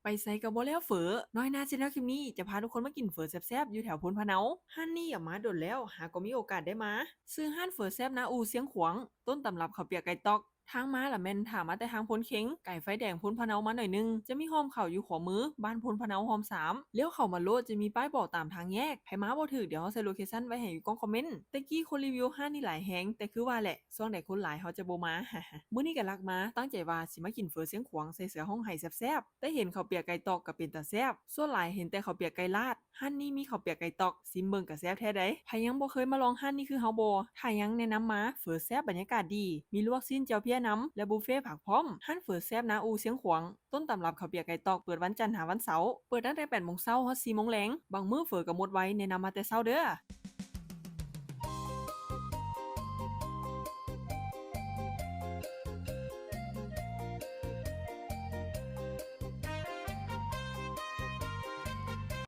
ໄປໃສກໍບໍ່ແລ້ວເຝີ. ນ້ອຍໜ້າ Channel ຄລິບນີ້ຈະພາທຸກຄົນມາກິນເຝີແຊບໆ ຢູ່ແຖວໂພນພະເນົາ. ຮ້ານນີ້ກໍມາດົນແລ້ວ ຫາກໍມີໂອກາດໄດ້ມາ. ຊື່ຮ້ານເຝີແຊບນາອູ່ຊຽງຂວາງ ຕົ້ນຕຳລັບເຂົ້າປຽກໄກ່ຕອກ. ທາງມາລະແມ່ນຖ້າມາແຕ່ທາງໂພນເຄັງ ກາຍໄຟແດງໂພນພະເນົາມາໜ້ອຍໜຶ່ງ ຈະມີຮ່ອມເຂົ້າຢູ່ຂວາມື ບ້ານໂພນພະເນົາຮ່ອມສາມ. ລ້ຽວເຂົ້າມາໂລດ ຈະມີປ້າຍບອກຕາມທາງແຍກ. ໃຜມາບໍ່ຖືກ ດຽວເຮົາໃສ່ໂລເຄຊັນໄວ້ໃຫ້ຢູ່ກ່ອງຄອມເມັນ. ແຕ່ກີ້ຄົນຣີວິວຮ້ານນີ້ຫຼາຍແຮງ ແຕ່ຄືວ່າແຫຼະ ຊ່ວງໃດຄົນຫຼາຍເຮົາຈະບໍ່ມາ. ມື້ນີ້ກໍລັກມາ ຕັ້ງໃຈວ່າຊິມາກິນເຝີຊຽງຂວາງໃສ່ເສືອຮ້ອງໄຫ້ແຊບໆ. ແຕ່ເຫັນເຂົ້າປຽກໄກ່ຕອກກໍເປັນຕາແຊບ ສ່ວນຫຼາຍເຫັນແຕ່ເຂົ້າປຽກໄກ່ລາດ. ຮ້ານນີ້ມີເຂົ້າປຽກໄກ່ຕອກ ຊີມເບິ່ງກໍແຊບແທ້ໃດ໋. ໃຜຍັງບໍ່ເຄີຍມາລອງຮ້ານນີ້ຄືເຮົາບໍ່? ຖ້າຍັງແນະນຳມາ ເຝີແຊບ ບັນຍາກາດດີ ມີລວກຊີ້ນແຈ່ວເພຍນຳ ແລະ ບຸບເຟຜັກພ້ອມ. ຮ້ານເຝີແຊບນາອູ່ຊຽງຂວາງ ຕົ້ນຕຳລັບເຂົ້າປຽກໄກ່ຕອກ ເປີດວັນຈັນຫາວັນເສົາ ເປີດຕັ້ງແຕ່ແປດໂມງເຊົ້າຮອດສີ່ໂມງແລງ. ບາງມື້ເຝີກໍໝົດໄວ ແນະນຳມາແຕ່ເຊົ້າເດີ້.